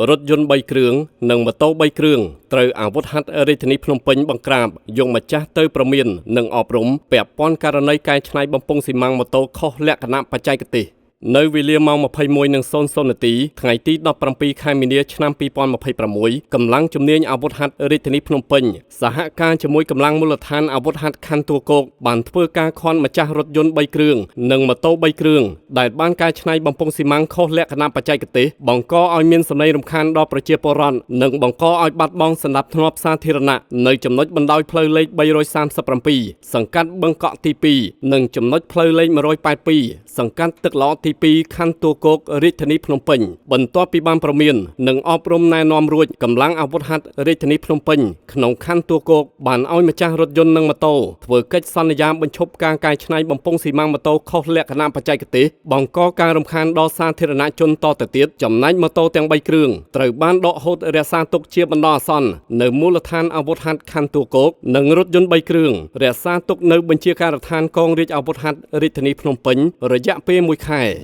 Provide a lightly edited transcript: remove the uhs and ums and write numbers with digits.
រថយន្ត3គ្រឿងនិងម៉ូតូ3គ្រឿងត្រូវអាវុធហត្ថរាជធានីភ្នំពេញបង្ក្រាបយកម្ចាស់ទៅព្រមាននិងអប់រំពាក់ព័ន្ធករណីកែច្នៃបំពង់ស៊ីម៉ាំងម៉ូតូខុសលក្ខណៈបច្ចេកទេស។ នៅវេលាម៉ោង21:00នាទីថ្ងៃទី17ខែមីនាឆ្នាំ2026កម្លាំងជំនាញអាវុធហត្ថរាជធានីភ្នំពេញសហការជាមួយកម្លាំងមូលដ្ឋានអាវុធហត្ថខណ្ឌទួលគោកបានធ្វើការឃាត់ម្ចាស់រថយន្ត3គ្រឿងនិងម៉ូតូ3គ្រឿងដែលបានកែច្នៃបំពង់ស៊ីម៉ាំងខុសលក្ខណៈបច្ចេកទេសបង្កឲ្យមានសំឡេងរំខានដល់ប្រជាពលរដ្ឋនិងបង្កឲ្យបាត់បង់សណ្ដាប់ធ្នាប់សាធារណៈនៅចំណុចបណ្ដោយផ្លូវលេខ337សង្កាត់បឹងកក់ទី2និងចំណុចផ្លូវលេខ182សង្កាត់ទឹកល្អទី2ខណ្ឌទួលគោករាជធានីភ្នំពេញ។បន្ទាប់ពីបានព្រមាននិងអប់រំណែនាំរួចកម្លាំងអាវុធហត្ថរាជធានីភ្នំពេញក្នុងខណ្ឌទួលគោកបានឲ្យម្ចាស់រថយន្តនិងម៉ូតូធ្វើកិច្ចសន្យាបញ្ឈប់ការកែច្នៃបំពង់ស៊ីម៉ាំងម៉ូតូខុសលក្ខណៈបច្ចេកទេសបង្កការរំខានដល់សាធារណជនតទៅទៀតចំណែកម៉ូតូទាំង3គ្រឿងត្រូវបានដកហូតរក្សាទុកជាបណ្ដោះអាសន្ននៅមូលដ្ឋានអាវុធហត្ថខណ្ឌទួលគោកនិងរថយន្ត3គ្រឿងរក្សាទុកនៅបញ្ជាការដ្ឋានកងរាជអាវុធហត្ថរាជធានីភ្នំពេញរយៈពេល1ខែ។